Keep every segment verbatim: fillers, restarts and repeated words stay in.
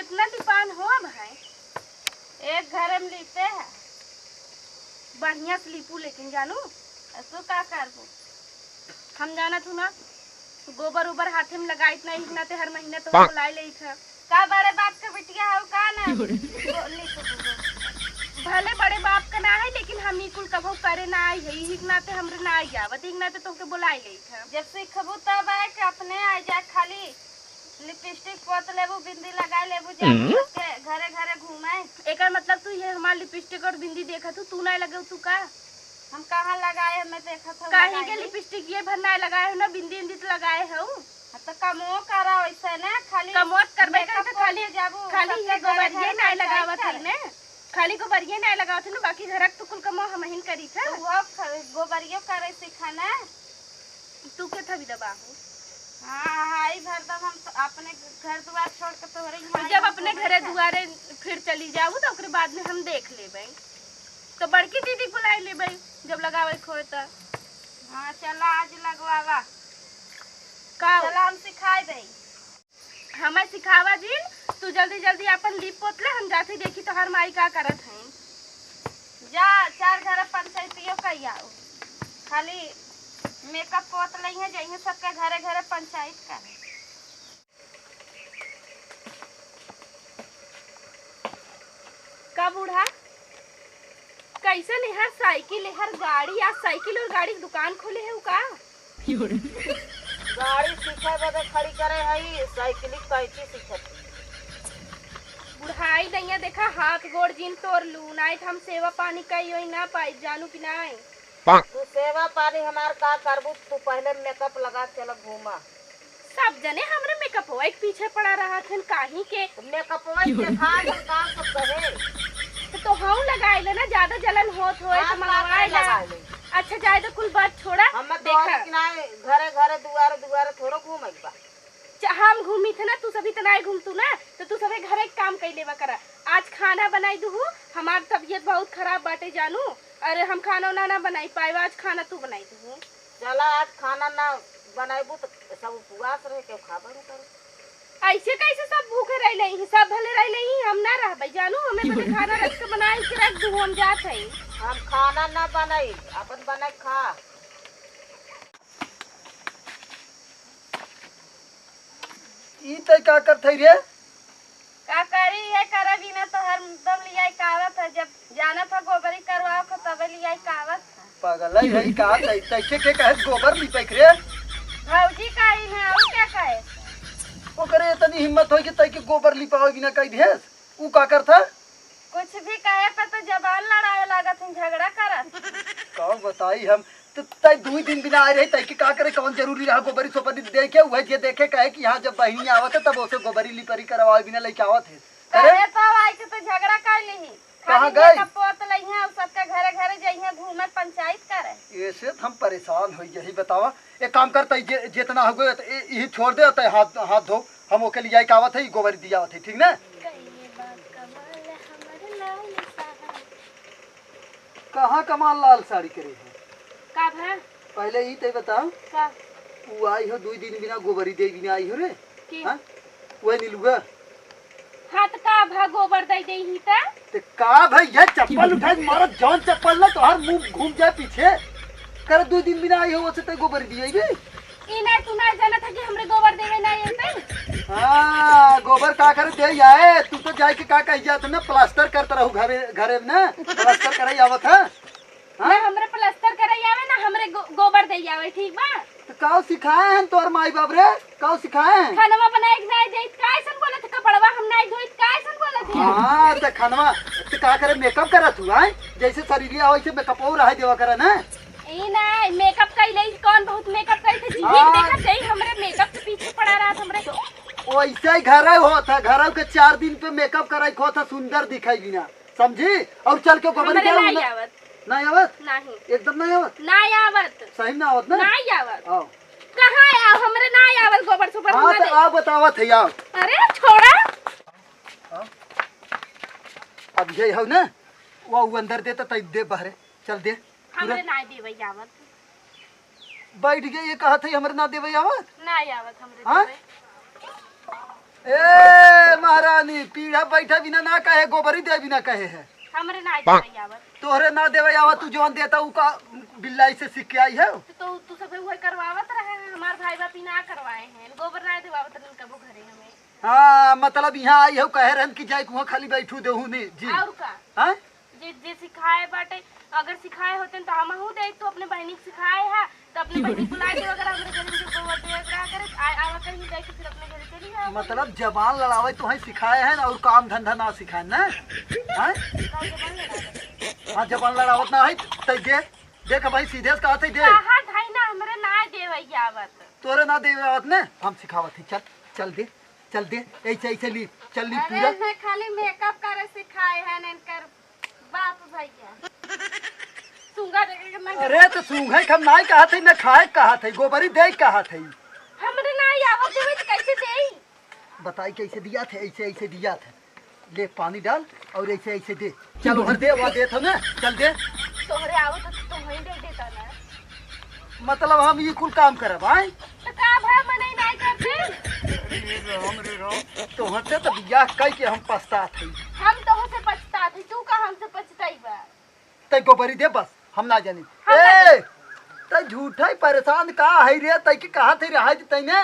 इतना लिपान हो भाई, एक घर में लीपे है, बढ़िया से लीपू, लेकिन जानू, तू का करबू? हम जानत हूँ ना, गोबर उबर हाथे में लगाइत ना, इतना ते हर महीना तो बुलाए लेइत है। का बड़े बाप के बिटिया हऊ का ना? बोली तो बोलो। भले बड़े बाप का ना है, लेकिन हम ई कुल कबहू करे ना आई है। इही के नाते हमरे ना आई आवत, इही के नाते तोहके बोलाई लेइत है। जब सीखबू तब आए के अपने आई जाए, खाली लिपस्टिक पोत लेबू, बिंदी लगाए लेबू, जाबू सबके घरे घरे घूमे। एकर मतलब तू ये हमार लिपस्टिक और बिंदी देखत हूँ, तू ना लगे तू का? हम कहाँ लगाए, हमें देखत हूँ काहे लगाए के में। लिपस्टिक ये भर ना लगाए हो ना, बिंदी उंदी तो लगाए हो। हाँ, तो कमो करा वैसे ना, खाली कमो त करबे करे, makeup तो खाली, करके जाबू, खाली सबके ये घरे गोबरिये घरे ना पंचायत लगावत है करे। ना, खाली गोबरिये ना लगावत है ना, बाकी घरक तो कुल कमो हमहिन करी था। तो वो ख-, गोबरियो करे सीखा ना। तू के थवी दबाहू? हाँ, हाँ, ई भर तब हम तो अपने घर दुआर छोड़ के तोहरे यहाँ जब आई अपने तो घरे बैठा। दुआरे फिर चली जाबू तो ओकरे बाद में हम देख लेबे, तो बड़की दीदी बुलाई लेबे जब लगावे के होए तो। हाँ, चला आज लगवावा। का? चला हम सिखाए दे। हमें सिखावा जिन, तू जल्दी जल्दी अपन लीप पोत ले, हम जाते देखी तोहार माई का करत हैं। जा, चार घर पंचायतियो कई आओ, खाली makeup पोत लई है, जइहे सबके घरे घरे पंचायत करे। का बूढ़ा, कैसन एहर साइकिल, एहर गाड़ी, आज साइकिल और गाड़ी के दुकान खोले है उ का? गाड़ी सीखे बदे खड़ी करे हई, साइकिल कैंची सीखत हई। बुढ़ाई दैया देखा, हाथ गोड़ जिन तोड़ लू, नाई त हम सेवा पानी कई ओई ना पाई, जानू कि नाई? तू सेवा पानी हमार का करबू, तू पहले makeup लगा चल घूमा। सब जने हमरे मेकअपवा के पीछे पड़ा रहत हन, काहे के? मेकअपवा के देखा हम का सब कहे। तो तोहू लगाई ले ना, ज्यादा जलन होत होए तो हम का मंगवाई करे ला। लगाई ले? अच्छा जाए दो, कुल बात छोड़ा। हम तो देखा। कि ना घरे घरे दुआरे दुआरे थोड़ो घूमे के बा। च-, हम घूमी थे ना, तू सभी तो नाई घूमतू ना, तो तू सभी घरे के काम कई लेवा करा। आज खाना बनाई दूहू, हमार तबीयत बहुत खराब बाटे जानू, अरे हम खाना उना ना बनाई पाए, आज खाना तू बनाई दूहू। चला, आज खाना ना बनाइबू त सब उपवास रहे, केहू खाबे न करे। ऐसे कैसे सब भूखे रह लेही, सब भले रह लेही, हम ना रहबे जानू, हमें बदे खाना रख के बनाए के रख दू, हम जात हई। हम खाना ना बनाई, अपन बनाए खा। ई तै का करत हई रे? का करी, ये करब ही ना तो हर दम लियाई कावत है, जब जानत है गोबरी करवाओ को तबे लियाई कावत है। पगलई है का? तै, तै के, के कहे गोबर लिपैक रे? भौजी का ही ना, और क्या कहे? ओकरे इतनी हिम्मत होई कि तै के गोबर लिपावे बिना कह दिहेस? ऊ का करत है? कुछ भी कहे पे तो जबान लड़ावे लागत हैं, झगड़ा करत। का बताई हम, त तै दुई दिन बिना आए रही, तै के का करे, कौन जरूरी रहा गोबरी सोपरी दे के? उहे जे देखे कहे कि हाँ, जब बहिनी आवत है, तब ओसे गोबरी लिपरी करवावे बिना लइके आवत है। करे? कहे तो आई के तो झगड़ा कर लीही। कहाँ खाली गई? मेकअप पोत लइहे और सबके घरे घरे जइहे घूमे, पंचायत करे। ऐसे त हम परेशान होई, यही बतावा। एक काम कर, तै जे, जितना हो गए, त ए, यही छोड़ दे, तै हाथ, हाथ धो, हम ओके लियाई के आवत है, ई गोबरी दियावत है, ठीक ना? कइले बा कमाल हमर लाल साहब। कहाँ कमाल लाल साड़ी करे है? का भा? पहले ई तै बताओ। का? ऊ आई हो दुई दिन बिना गोबरी दे बिना आई हो रे? के? हाँ? वह नीलुआ? हाँ, त का भा गोबर दे दे ही त? ते का भाई, यह चप्पल उठाई मारत, जौन चप्पल ना तोहर मुंह घूम जाए पीछे। कर दुई दिन बिना आई हो, ओसे तै गोबरी दिए बे? ई ना तू ना जानत है कि हमरे गोबर देवे ना आए तै? हाँ, गोबर का करे दे आए? तू तो जाए के का कही जात ना, प्लास्टर करत रहू घरे, घरे में ना, प्लास्टर करे आवत है। हाँ? ना हमरे प्लास्टर करे आवे, ना हमरे गो-, गोबर दे आवे, ठीक बा? तो काऊ सिखाए हैं तोर माई बाप रे? काऊ सिखाए हैं? खानवा बनाए के ना देत, का ऐसन बोलत है? कपड़वा हम ना धोइत, का ऐसन बोलत है? हाँ, तो खानवा, तो का करे, मेकअप करत हुआ है? जैसे शरीर आवे, वैसे मेकअप और रहे देवा करे ना। ई ना, मेकअप कइले, कौन बहुत मेकअप कइले थे? जी, हाँ। देखत जाई, हमरे मेकअप के पीछे पड़ा रहत, हमरे। तो वैसे ही घर होत है, घर के चार दिन पे मेकअप कराई खोत है, सुंदर दिखाई बिना, समझी? और चल के गोबर हमरे के ना उन्हें आवत। ना आवत? नहीं। एकदम ना आवत? ना आवत। सही ना आवत ना? ना आवत। आओ। कहाँ आओ? हमरे ना आवत गोबर सोबर हाँ, हमरा तो दे। आओ बतावत है, आओ। अरे, छोड़ा। आओ। अब ये हो ना, वो अंदर दे तो तै दे बाहरे। चल दे। हमरे पूरा ना देवे आवत। बैठ गए, ये कहा था, हमरे ना देवे आवत? ना आवत हमरे हाँ? देवे। ए महारानी, पीढ़ा बैठा बिना ना कहे, गोबरी दे बिना कहे है। हमरे ना देवै आवत। तोहरे ना देवै आवत, तू जौन देता उ का बिल्लाई से सीख के आई है? तो तू, तू सबे उहे करवावत रहे हैं, हमार भाई बाप ही ना करवाए हैं, गोबर ना देवावत रहन कबो घरे हमें। हाँ, मतलब यहाँ आई हो, कहे रहन कि जाए कुआं खाली बैठू देहू ने जी। और का? हाँ? जे, जे सिखाए बाटे, अगर सिखाए होते तो हमहू दे, तू अपने बहनी के सिखाए है, तो अपने बहनी बुला के अगर हमरे घर में जो गोबर दे रहा करे, आ, आवा कहीं दे के फिर अपने घर चली जाओ। मतलब जबान लड़ावे तो है सिखाए हैं और काम धंधा ना सिखाए ना? हाँ? का जबान लड़ावे? हाँ, जबान लड़ावत ना है, तै दे, देख भाई सीधे से कहत है दे। कहा धाई ना हमरे ना देवै आवत। तोरे ना देवै आवत ने, हम सिखावत है, चल, चल दे, चल दे, ऐसे, ऐसे ली, चल ली अरे पूरा। मैं खाली मेकअप करे सिखाए हैं इनकर बाप भैया। सूंघा देखे के ना अरे तो सूंघे के हम नाई कहत है, ना खाए के कहत है, गोबरी दे के कहत है। हमरे ना आवत देवे तो कैसे देई? बताई कैसे दिया थे, ऐसे, ऐसे दिया थे। ले पानी डाल और ऐसे, ऐसे दे। चल उधर दे, वहाँ दे था ना, चल दे। तोहरे आवत तो तू वहीं दे देता ना। मतलब हम ये कुल काम करब, आय? तो का भा मनई नाई करते? रे राम, रे राम, तोहसे तो बियाह कई के हम पछतात हई। हम तोहसे पछतात हई, तू का हमसे पछताई बा? तै गोबरी दे बस, हम ना जानी। हम ना ए, जानी। तै झूठा ही परेशान का है रे, तै के कहा थे रहा दे तैने?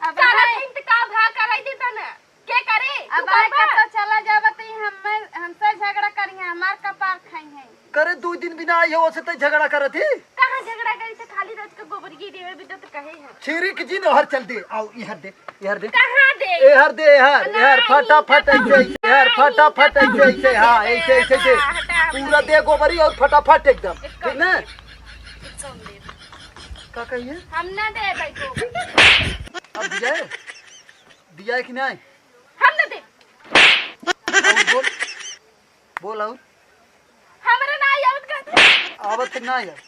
अब सारा भाई दिन तो का भा कराई देता ना। के करे? तू अब आए करबा? के तो चला जाबा तो ई हमें, हमसे झगड़ा करिहे, हमार कपार खाई है। करे दो दिन बिना आई हो, ओसे तै झगड़ा करत ही? कहाँ झगड़ा करी थे? खाली रोज के गोबर गिरी हुए भी तो कहे हैं। छिरी के जिन हर चल दे, आओ इहर दे, इहर दे। कहाँ दे? इहर दे, इहर, नहीं, इहर फटाफट ऐसे, ऐसे, इहर फटाफट ऐसे, ऐसे, हाँ, ऐसे, ऐसे दे। हटा, हटा, पूरा हटा। दे गोबरी और फटाफट एकदम, इसको ठीक ना? दे, इसको दे। का कहिए? हम ना दे भाई गोबर। अब दिया है? दिया है कि नहीं? हम ना दे। और बोल, बोल और। हमरा ना आवत कहते। आवत ना यार।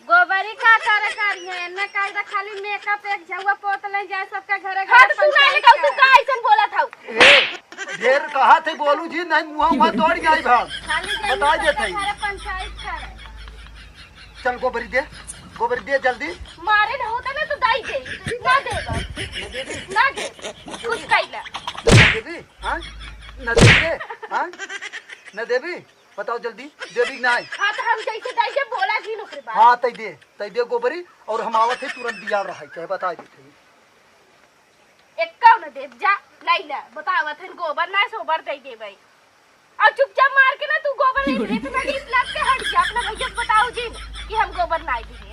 गोबरी का करे करी है, एन्ने कायदा खाली मेकअप एक झौआ पोत ले जाए सबके घरे हाँ, घरे तो तू ना पंचायत निकल, तू करे। का ऐसन बोलत हऊ? ए, ढेर कहा थे बोलू जी, नहीं मुँह हुआ तोड़ जाई भाग। खाली जाए बता सबके देत हई। घरे पंचायत करे। चल गोबरी दे, गोबरी दे जल्दी। मारे ना होता ना तो दाई दे, ना दे बस। ना दे। कुछ कैला। ना देबी, हाँ? ना देबी रे, हाँ? ना देबी? बताओ जल्दी, देबी कि नाई? हाँ, तो हम जैसे दाई के बोला जी ओकरे बाद। हाँ, तै दे, तै दे गोबरी और हम आवत है तुरंत बियाह रहा है, चाहे बता देते हैं। एक्का न देब, जा, लाई ला, बतावत हन गोबर ना सोबर दे देबै। और चुपचाप मार के ना तू गोबर इतना डीप लाग के हट जा, अपना भैया को बताओ जी कि हम गोबर ना दिए।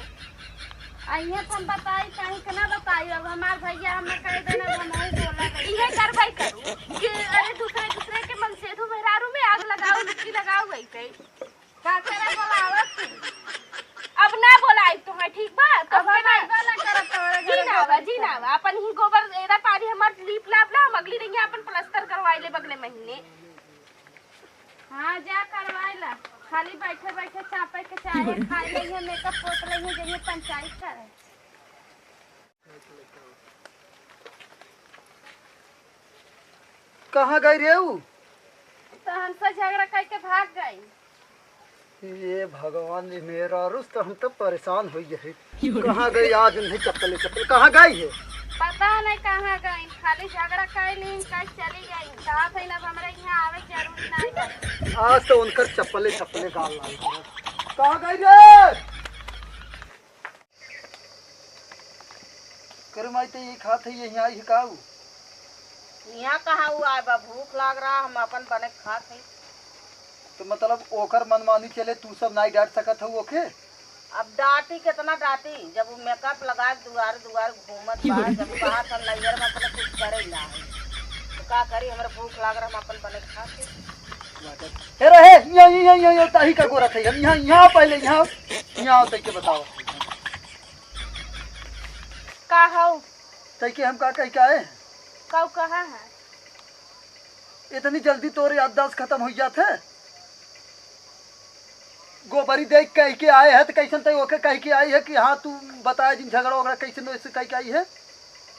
अइहे तो हम बताई, कहीं के ना बताई, अब हमार भैया हमें कह देना, हम नहीं बोला नहीं। इहे कार्रवाई करू कि अरे दूसरे, दूसरे के मनसेधू मेहरारू में आग लगाओ, लुक्की लगाओ, वैसे ही। का करे बोलावत तू? अब ना बोलाई तो है, ठीक बा? अब तोहके हम ना आइबा ना करब तोहरे जी घरे ना बा, गोबर जी ना खाए। बा। अपन ही गोबर एरा पारी हमार लीप लाप ला, हम अगली रहिया अपन प्लास्टर करवाई ले बगले महीने। हाँ, जा करवाई ला। खाली बैठे बैठे चापे के चाहे, खाए ले, ये मेकअप पोत ले, ये जइए पंचायत करे। कहाँ गई रे ऊ? तो हमसे झगड़ा करके भाग गई। ये भगवान जी, मेहरारू से तो हम तो परेशान होइ गए। कहाँ गई आज? नहीं चप्पले चप्पल, कहाँ गई है? पता नहीं कहाँ गई, खाली झगड़ा कर ली, कहीं चली गई। कहा थे ना, अब हमरा यहाँ आवे के जरूरी नहीं है। आज तो उनकर चप्पले चप्पले गाल लाग गए। कहाँ गई रे? करे माई, ते ये खात है, ये यहाँ आई है का ऊ? यहाँ कहाँ ऊ आए बा? भूख लाग रहा, हम अपन बने के खात है। तो मतलब ओकर मनमानी चले, तू सब नाई डांट सकत हऊ ओके? अब डांटी कितना डांटी, जब वो मेकअप लगा के दुआरे दुआरे घूमत बा, जब कहा था नैहर में अपने कुछ करे ना है, तो का करी, हमरा भूख लाग रहा, हम अपन बने के खात है। हे रे, हे, यहाँ, यहाँ, यहाँ, यहाँ, ताही का गोरा था, हम यहाँ, यहाँ पहले, यहाँ, यहाँ तै के बताओ। का हौ? तै के हम का कह के आए हैं? का कहा है? इतनी जल्दी तोर याददाश्त खत्म हो जात है? गोबरी देख कह के आए है तो कैसन तै ओके कह के आई है कि हाँ तू बताए जिन झगड़ा वगड़ा कैसे नो इससे कह के आई है?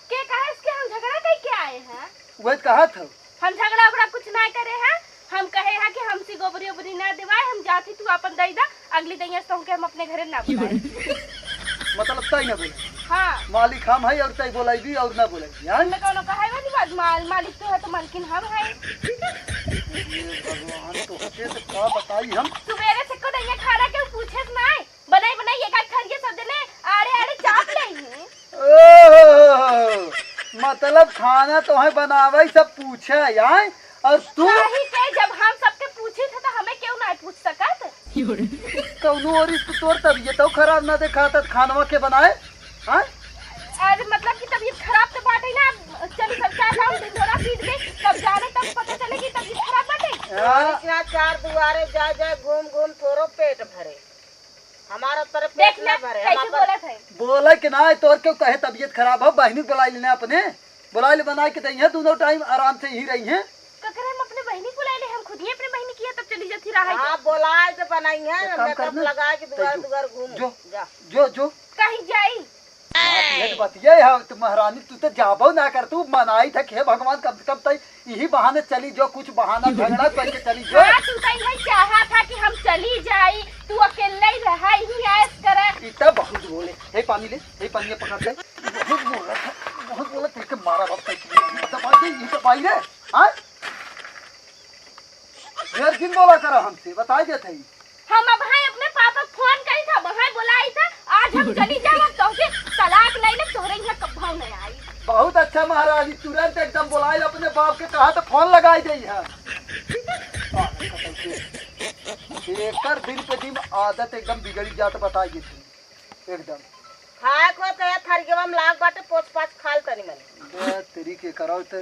के कहे इसके हम झगड़ा कह के आए हैं? वही तो कहा था। हम झगड़ा उगड़ा कुछ ना करे हैं, हम कहे हैं कि हमसे गोबरी ओबरी ना देवाए, हम जाती तू अपन दई दा, अगली दइया से तोहके हम अपने घरे ना बुलाए। मतलब तय ना बोले। हाँ। मालिक हम है और तई बोलाइबी और ना बोलाइबी, हाँ? इनमें कौनो कहे वाली बात, माल-, मालिक तू है तो मालकिन हम है। हे भगवान, तोहके तो का बताई हम। सुबेरे से को नहीं खाना के पूछे से नहीं, बनाई बनाई एक आध थरिया सब जने आड़े आड़े चाप ले ही। ओहो, मतलब खाना तोहे बनावे सब पूछे, आय? और तू? काहे के जब हम सबके पूछी थे तो हमें क्यों नहीं पूछ सकत? कौनो और इस तोर तबीयत खराब ना देखा था, खानवा के बनाए? हाँ? अरे मतलब कि तबीयत खराब तो बाटे ना, चली सब चार पाँच दिन थोड़ा पीट दे, तब जाने तब पता चले कि तबीयत खराब बाटे। हाँ। इतना चार दुआरे जा जा घूम घूम थोरो पेट भरे, हमारा तरफ देख पेट ना ना भरे, कैसे हम अपन बोलत है। बोले कि ना, तोर क्यों कहे तबीयत खराब हो, बहिनी बुलाई लेना अपने, बुलाई ले बनाए के दइहे दोनों टाइम आराम से ही रही हैं। ककरे हम अपने बहिनी बुलाई ले, हम खुद ही अपने बहिनी किया तब चली जाती रहा है। हाँ, बुलाए तो बनाई है, एक काम मेकअप करना, लगा के तै दुआर जो, दुआर घूम जो, जा। जो, जो। कहीं जाई। बात ये तो बतिया है, तू महारानी, तू तो जाबो ना कर, तू मनाई था कि हे भगवान, कम से कम तई यही बहाने चली जो, कुछ बहाना झगड़ा करके चली जो। हाँ, तू तो यही चाहा था कि हम चली जाई, तू अकेले ही रहा, यही ऐश करे। ई तो बहुत बोले। हे पानी ले, हे पानी पकड़ ले। बहुत बोला था, बहुत बोला, तेरे के मारा बाप का। दबाई दे, ये दबाई रे। हाँ? ढेर दिन बोला करा हमसे, बताई देत हई। हम अब हैं अपने पापा के फोन करी था, वहाँ बोलाई था, आज हम चली जाओ, अब तोहके तलाक ले ले, तोहरे यहाँ कब्भाव नहीं आई। बहुत अच्छा महारानी, तुरंत एकदम बोलाई अपने बाप के, कहा तो फोन लगाई दे है। एकर दिन पे दिन आदत एकदम बिगड़ी जात, बताई देत हई एकदम। खाए को तो ये थरियवा में लाग बाटे, पोछ पाछ खाल तनी मनी। बे, तेरी के कराओ तो